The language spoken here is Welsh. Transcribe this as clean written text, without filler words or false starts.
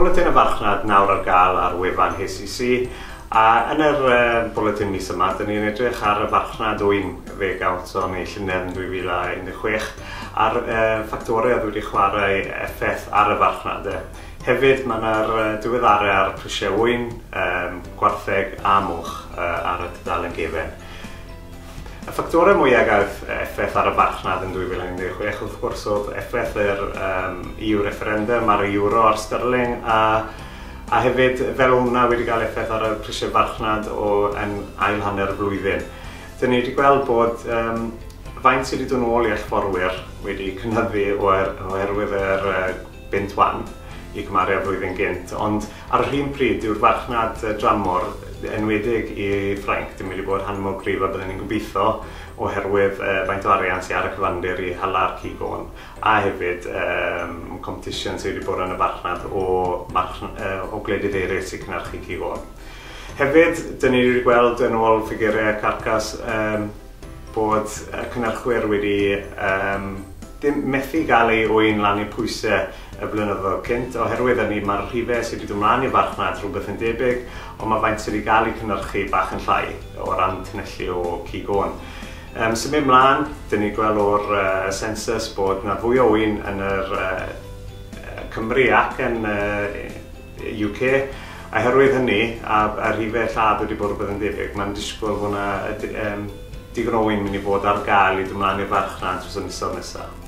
Bwletin y Farchnad nawr ar gael ar wefan HCC, a yn yr bwletin mis yma, dyn ni'n edrych ar y farchnad ŵyn fe gawson ni llynedd yn 2016 a'r ffactorau oedd wedi chwarae effaith ar y farchnad. Hefyd, mae yna'r diweddarau ar prisiau ŵyn, gwartheg a moch ar y tudalen gefen. Y ffactorau mwyaf gaeth effaith ar y farchnad yn 2016 wrth gwrs oedd effaith yr EU referendum ar y euro a'r sterling a hefyd fel hwnna wedi cael effaith ar y prisiau farchnad o yn ail hanner y flwyddyn. Dyn ni wedi gweld bod faint sydd wedi dod nôl i allforwyr wedi cynyddu oherwydd yr bunt wan i gymharu â'r flwyddyn gynt, ond ar yr un pryd dyw'r farchnad dramor, enwedig i Ffrainc, dim wedi bod hanmor gryf a bydden ni'n gobeithio oherwydd faint o arian sydd ar y cyfandir i hala'r cig oen a hefyd competition sydd wedi bod yn y farchnad o gwledydd eraill sy'n cynhyrchu cig oen. Hefyd, dyn ni wedi gweld yn ôl ffigurau Carcass bod y cynhyrchwyr wedi dim methu gael ei ŵyn lan i pwysau y blynyddoedd cynt. Oherwydd hynny, mae'r rhifau sydd wedi dod mlaen i'r farchnad rhywbeth yn debyg, ond mae faint sydd wedi gael ei cynhyrchu bach yn llai o ran tunelli o cig oen. Symud mlaen, dyn ni gweld o'r census bod na fwy o ŵyn yn yr Cymru ac yn UK. Oherwydd hynny, a rhifau lladd wedi bod rhywbeth yn debyg, mae'n disgwyl fod yna digon o ŵyn mynd i fod ar gael i dod mlaen i'r farchnad dros y misoedd nesaf.